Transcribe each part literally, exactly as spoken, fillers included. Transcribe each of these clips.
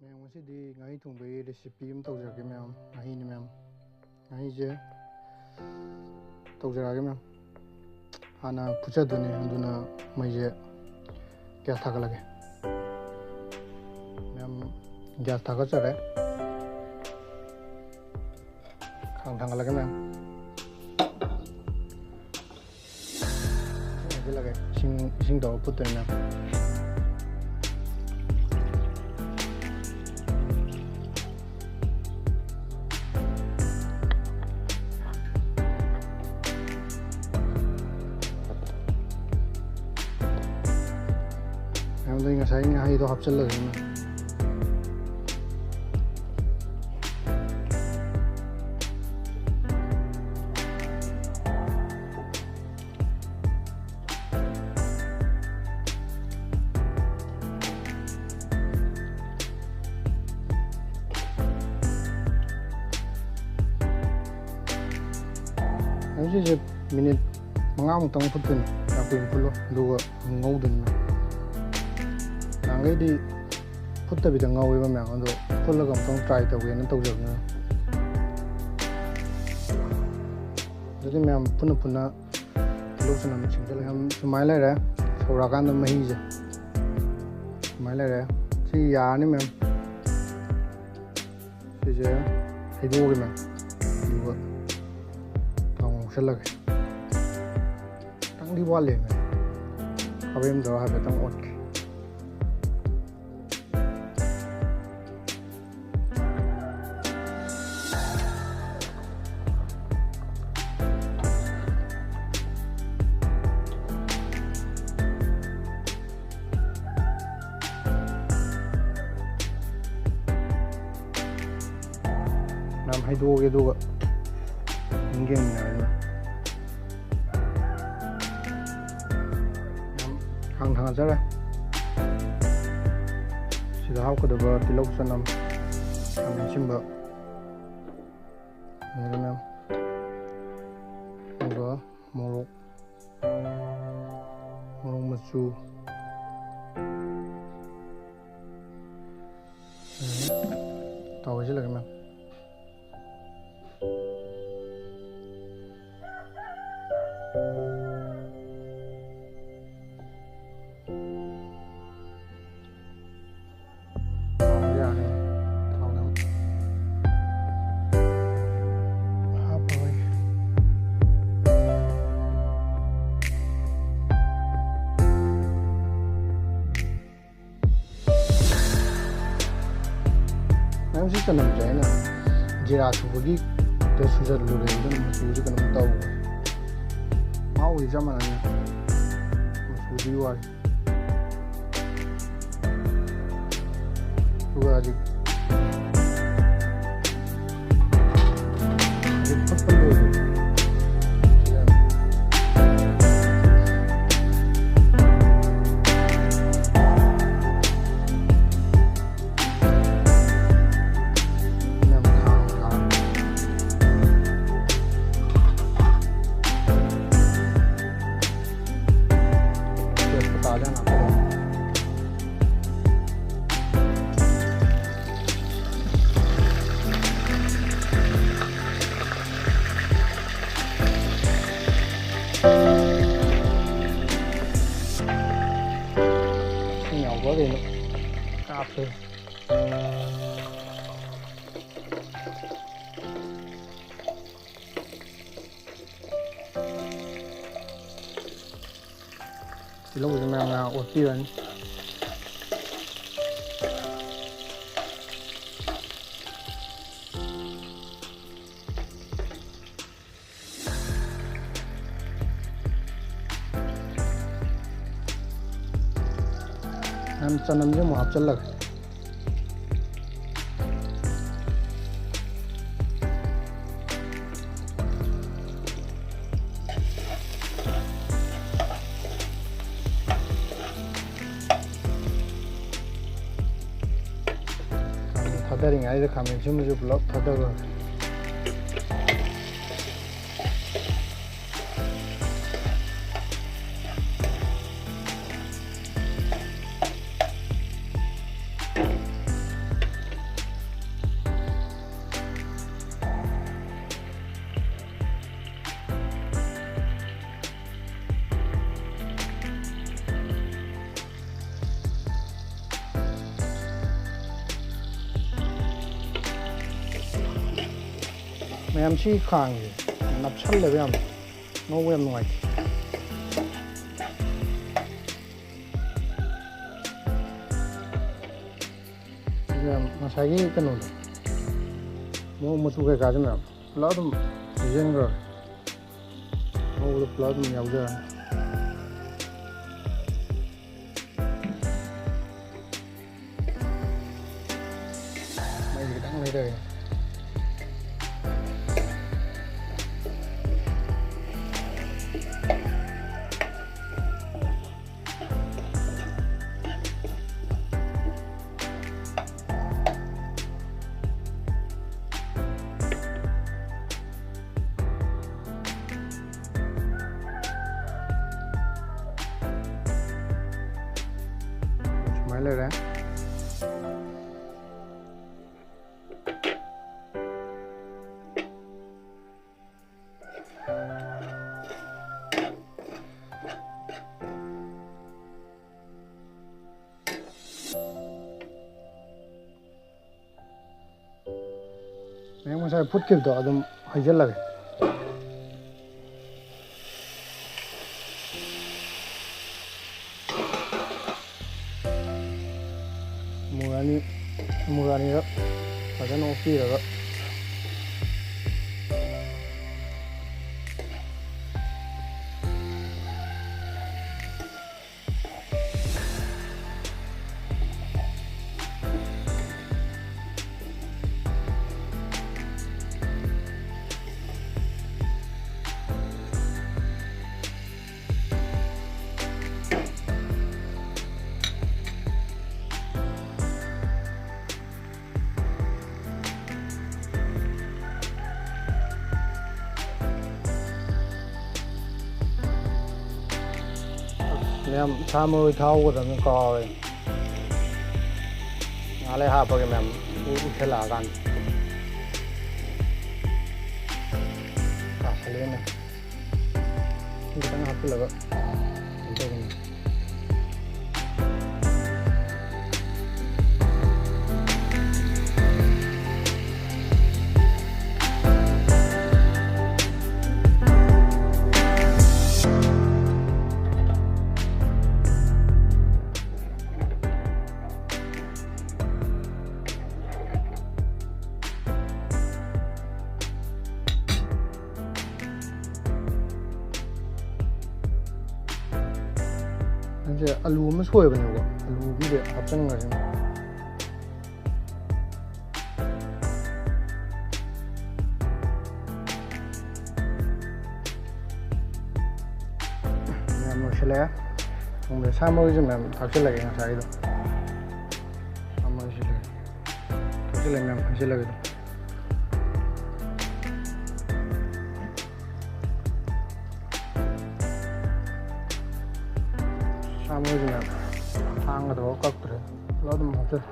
ꯃꯌꯥꯝ, ꯉꯁꯤꯗꯤ ꯉꯥꯍꯩ ꯊꯣꯡꯕꯒꯤ recipe ꯑꯃ ꯇꯧꯖꯔꯛꯀꯦ ꯃꯌꯥꯝ꯫ ꯉꯥꯍꯩꯅꯤ ꯃꯌꯥꯝ꯫ ꯉꯥꯍꯩꯁꯦ ꯇꯧꯖꯔꯛꯑꯒꯦ ꯃꯌꯥꯝ꯫ ꯍꯥꯟꯅ ꯐꯨꯠꯆꯗꯣꯏꯅꯦ, ꯑꯗꯨꯅ ꯃꯩꯁꯦ gas ꯊꯥꯒꯠꯂꯒꯦ ꯃꯌꯥꯝ꯫ Gas ꯊꯥꯒꯠꯆꯔꯦ꯫ ꯈꯥꯡ ꯊꯥꯡꯒꯠꯂꯒꯦ ꯃꯌꯥꯝ꯫ ꯍꯩꯖꯤꯜꯂꯒꯦ꯫ ꯏꯁꯤꯡ, ꯏꯁꯤꯡ ꯇꯧꯔ ꯐꯨꯠꯇꯣꯏꯅꯦ ꯃꯌꯥꯝ꯫ ꯃꯌꯥꯝꯗ ꯉꯁꯥꯏ ꯉꯥꯍꯩꯗꯣ ꯍꯥꯞꯆꯤꯜꯂꯒꯦ ꯃꯌꯥꯝ꯫ ꯍꯧꯖꯤꯛꯁꯦ minute ꯃꯉꯥꯃꯨꯛꯇꯪ ꯐꯨꯠꯇꯣꯏꯅꯦ꯫ ꯌꯥꯝ ꯀꯨꯏꯅ ꯐꯨꯠꯂꯣ, ꯑꯗꯨꯒ ꯑꯃꯨꯛ ꯉꯧꯗꯣꯏꯅꯦ꯫ ꯅꯍꯥꯟꯈꯩꯗꯤ ꯐꯨꯠꯇꯕꯤꯗ ꯉꯧꯋꯦꯕ ꯃꯌꯥꯝ, ꯑꯗꯣ ꯐꯨꯠꯂꯒ ꯑꯃꯨꯛꯇꯪ try ꯇꯧꯒꯦꯅ ꯇꯧꯖꯕꯅꯦ꯫ ꯑꯗꯨꯗꯤ ꯃꯌꯥꯝ ꯄꯨꯟꯅ ꯄꯨꯟꯅ ꯇꯤꯜꯍꯧ ꯆꯅꯝ ꯁꯦꯝꯖꯤꯜꯂꯒ ꯁꯨꯃꯥꯏꯅ ꯂꯩꯔꯦ꯫ ꯁꯧꯔꯛꯑꯀꯥꯟꯗ ꯃꯍꯤꯁꯦ ꯁꯨꯃꯥꯏꯅ ꯂꯩꯔꯦ꯫ ꯁꯤ ꯌꯥꯔꯅꯤ ꯃꯌꯥꯝ꯫ ꯁꯤꯁꯦ ꯍꯩꯗꯣꯛꯑꯒꯦ ꯃꯌꯥꯝ, ꯑꯗꯨꯒ ꯊꯥꯎ ꯉꯧꯁꯜꯂꯒꯦ꯫ ꯈꯤꯇꯪꯗꯤ ꯋꯥꯠꯂꯦ ꯃꯌꯥꯝ꯫ ꯈꯥꯕꯩ ꯑꯃ ꯇꯧꯔꯒ ꯍꯥꯏꯐꯦꯠꯇꯪ ꯑꯣꯠꯀꯦ꯫ ꯃꯌꯥꯝ ꯍꯩꯗꯣꯛꯑꯒꯦ, ꯑꯗꯨꯒ ꯑꯗꯨꯝ ꯌꯦꯡꯃꯤꯟꯅꯔꯁꯤ꯫ ꯃꯌꯥꯝ ꯈꯥꯡ ꯊꯥꯡꯒꯠꯆꯔꯦ꯫ ꯁꯤꯗ ꯍꯥꯞꯀꯗꯕ ꯇꯤꯜꯍꯧ, ꯆꯅꯝ, ꯈꯥꯃꯦꯟ ꯑꯁꯤꯟꯕ, ꯂꯩꯔꯦ ꯃꯌꯥꯝ꯫ ꯑꯗꯨꯒ ꯃꯣꯔꯣꯛ, ꯃꯣꯔꯣꯛ ꯃꯆꯨ, ꯊꯥꯎ ꯍꯩꯖꯤꯜꯂꯒꯦ, ꯃꯦꯝ꯫ ꯊꯥꯎ ꯌꯥꯔꯦ꯫ ꯊꯥꯎ ꯅꯝ-, ꯍꯥꯞꯄꯔꯣꯏꯒꯦ꯫ ꯃꯌꯥꯝ ꯁꯤ ꯆꯅꯝꯁꯦ ꯑꯩꯅ ꯖꯤꯔꯥ ꯁꯨꯕꯒꯤ ꯁꯨꯖꯜꯂꯨꯔꯦ, ꯑꯗꯨꯅ ꯃꯆꯨꯁꯦ ꯀꯩꯅꯣꯝ ꯇꯧꯈ꯭ꯔꯦ꯫ ꯃꯍꯥꯎꯗꯤ ꯆꯞ ꯃꯥꯟꯅꯩ, ꯃꯆꯨꯗꯨꯒꯤ ꯋꯥꯅꯤ꯫ ꯑꯗꯨꯒ ꯍꯧꯖꯤꯛ, ꯍꯧꯖꯤꯛ ꯐꯨꯠꯄ ꯂꯣꯏꯔꯦ꯫ ꯌꯥꯝ ꯊꯥꯎ ꯊꯥꯎ꯫ ꯇꯦꯖꯄꯇꯥꯗꯤ ꯍꯥꯟꯅ ꯍꯥꯞꯄꯛꯑꯣ꯫ ꯏꯁꯤꯡ ꯌꯥꯎꯕ꯭ꯔꯥ ꯀꯩꯅꯣ? ꯀꯥꯞꯄꯦ꯫ ꯇꯤꯜꯍꯧꯁꯦ ꯃꯌꯥꯝ ꯃꯌꯥꯝ ꯑꯣꯠꯄꯤꯔꯅꯤ꯫ ꯃꯌꯥꯝ ꯆꯅꯝꯁꯦ ꯑꯃꯨꯛ ꯍꯥꯞꯆꯜꯂꯒꯦ꯫ ꯈꯥꯃꯦꯟ ꯊꯥꯗꯔꯤꯉꯩꯗ ꯈꯥꯃꯦꯟ ꯑꯁꯤꯟꯕꯁꯨ ꯄꯨꯂꯞ ꯊꯥꯗꯔꯣ꯫ ꯃꯌꯥꯝ ꯁꯤ ꯈꯥꯡꯁꯦ ꯅꯞꯁꯜꯂꯦꯕ ꯌꯥꯝ, ꯉꯧꯕ ꯌꯥꯝ ꯅꯨꯡꯉꯥꯏꯇꯦ꯫ ꯃꯌꯥꯝ ꯉꯁꯥꯏꯒꯤ ꯀꯩꯅꯣꯗꯣ, ꯃꯣꯔꯣꯛ ꯃꯆꯨ ꯀꯩꯀꯥꯁꯦ ꯃꯌꯥꯝ ꯄꯨꯂꯞ ꯑꯗꯨꯝ ꯍꯩꯖꯤꯟꯈ꯭ꯔꯒꯦ꯫ ꯉꯧꯕꯗ ꯄꯨꯂꯞ ꯑꯗꯨꯝ ꯌꯥꯎꯖꯔꯅꯤ꯫ ꯃꯩꯁꯦ ꯈꯤꯇꯪ ꯂꯩꯊꯒꯦ꯫ ꯁꯨꯃꯥꯏꯅ ꯂꯩꯔꯦ꯫ ꯃꯌꯥꯝ ꯉꯁꯥꯏ ꯐꯨꯠꯈꯤꯕꯗꯣ ꯑꯗꯨꯝ ꯍꯩꯖꯤꯜꯂꯒꯦ꯫ ꯑꯃꯨꯔꯛ ꯑꯅꯤ, ꯑꯃꯨꯔꯛ ꯑꯅꯤꯔꯛ ꯐꯖꯅ ꯑꯣꯠꯄꯤꯔꯒ꯫ ꯃꯌꯥꯝ ꯁꯥ ꯃꯔꯣꯏ ꯊꯥꯛꯍꯧꯒꯗꯕꯅꯤ ꯀꯥꯎꯔꯦ꯫ ꯉꯥꯏꯍꯥꯛ ꯂꯩ ꯍꯥꯞꯄꯒꯦ ꯃꯌꯥꯝ ꯎ-, ꯎꯏꯁꯜꯂꯛꯑꯀꯥꯟꯗ꯫ ꯀꯥꯁꯜꯂꯦꯅꯦ꯫ ꯏꯁꯤꯡ ꯈꯤꯇꯪ ꯍꯥꯞꯆꯤꯜꯂꯒ ꯀꯩꯅꯣ ꯇꯧꯕꯅꯤ꯫ ꯁꯦ ꯑꯂꯨ ꯑꯃ ꯁꯣꯏꯕꯅꯦꯕꯀꯣ, ꯑꯂꯨꯒꯤꯁꯦ ꯍꯥꯞꯆꯤꯟꯈ꯭ꯔꯁꯤ꯫ ꯃꯌꯥꯝ ꯂꯣꯏꯁꯤꯜꯂꯛꯑꯦ꯫ ꯊꯣꯡꯕꯗ ꯁꯥ ꯃꯔꯣꯏꯁꯦ ꯃꯌꯥꯝ ꯊꯥꯛꯆꯤꯜꯂꯒꯦ, ꯉꯁꯥꯏꯒꯤꯗꯣ꯫ ꯁꯥ ꯃꯔꯣꯏꯁꯤꯜꯂꯒꯦ꯫ ꯊꯥꯛꯆꯤꯜꯂꯒꯦ ꯃꯌꯥꯝ, ꯊꯥꯛꯆꯤꯜꯂꯒꯦ ꯑꯗꯨꯝ꯫ ꯁꯥ ꯃꯔꯣꯏꯁꯦ ꯃꯌꯥꯝ ꯊꯥꯡꯒ ꯇꯧꯔꯒ ꯀꯛꯇ꯭ꯔꯦ꯫ ꯄꯨꯂꯞ ꯑꯗꯨꯝ ꯍꯥꯞꯆꯤꯜꯂꯦ꯫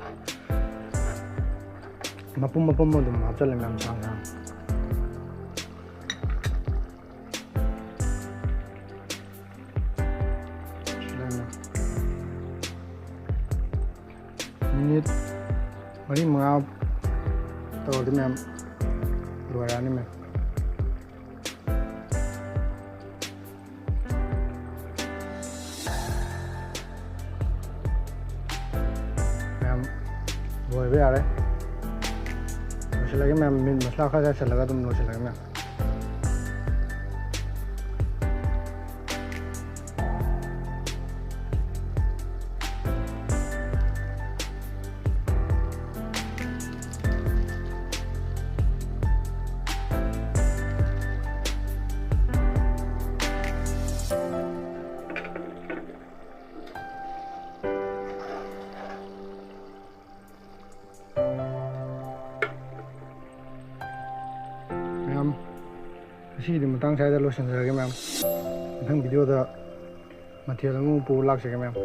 ꯃꯄꯨꯝ ꯃꯄꯨꯝ ꯑꯗꯨꯝ ꯍꯥꯞꯆꯤꯜꯂꯦ ꯃꯌꯥꯝ, ꯁꯥꯡ ꯁꯥꯡ꯫ ꯃꯤꯅꯤꯠ ꯃꯔꯤ ꯃꯉꯥ ꯇꯧꯔꯗꯤ ꯃꯌꯥꯝ ꯂꯣꯏꯔꯛꯑꯅꯤ ꯃꯌꯥꯝ꯫ ꯃꯌꯥꯝ ꯂꯣꯏꯕ ꯌꯥꯔꯦ꯫ ꯂꯣꯏꯁꯤꯜꯂꯒꯦ ꯃꯌꯥꯝ, ꯃꯤꯠ ꯃꯁꯂꯥ ꯈꯔ ꯆꯥꯏꯁꯤꯜꯂꯒ ꯑꯗꯨꯝ ꯂꯣꯏꯁꯤꯜꯂꯒꯦ ꯃꯌꯥꯝ꯫ ꯃꯌꯥꯝ, ꯉꯁꯤꯒꯤꯗꯤ ꯃꯇꯥꯡ ꯁ꯭ꯋꯥꯏꯗ ꯂꯣꯏꯁꯤꯟꯖꯔꯒꯦ ꯃꯌꯥꯝ꯫ ꯃꯊꯪ video ꯗ ꯃꯊꯦꯜ ꯑꯃꯃꯨꯛ ꯄꯨꯔ ꯂꯥꯛꯆꯒꯦ ꯃꯌꯥꯝ꯫